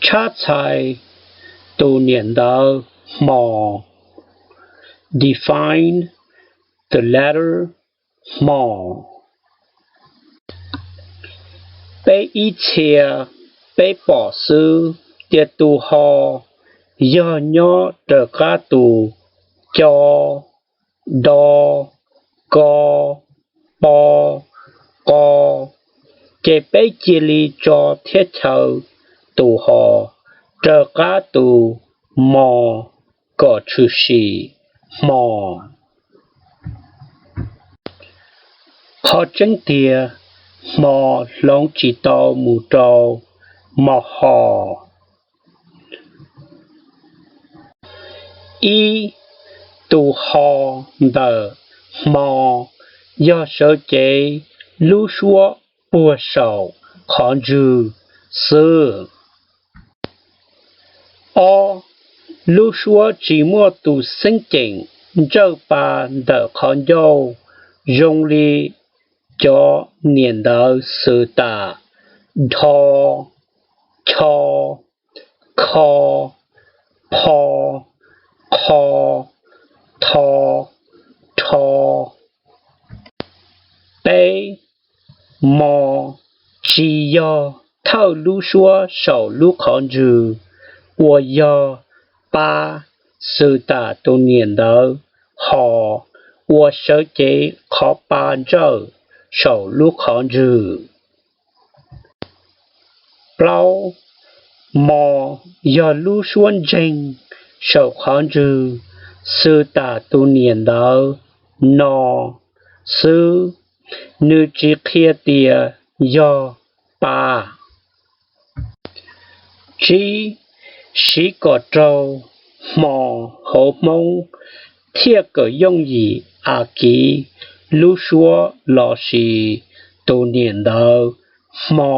Tshab txhais tus niam ntawv hmo. Define the letter hmo. Peb ib txhia, peb pom xwb tias tus ho yog nyob raws qab tus co, do, ko, po, qo, ces peb cia li tso thiab chaw tus ho raws qab tus mo kom tshwm sim hmo. Qhov tseeb tiag, hmo hloov tsis tau mus rau mo ho. Ib, tus ho ntawm hmo yog sawv cev lub suab puag saum qhov ntswg xwb. Ob, lub suab tsis muaj tus xeeb ceem ntsawj pa ntawm qhov ncauj zoo li cov niam ntawv xwm tas dho, cho, kho, pho, qho, tho, rho. Peb, mo tsis yog thawj lub suab saum lub qhov ntswg uas yog pa xwm tas tus niam ntawv ho uas sawv cev qhov pa ntsawj saum lub qhov ntswg. Plaub, mo yog lub suab ntseeg saum qhov ntswg xwm tas tus niam ntawv no xwb, nws tsis qhia tias yog pa. Tsib, siv kom raug hmo hauv Hmoob thiaj kawm yooj yim a kiv lub suab lossis tus niam ntawv hmo.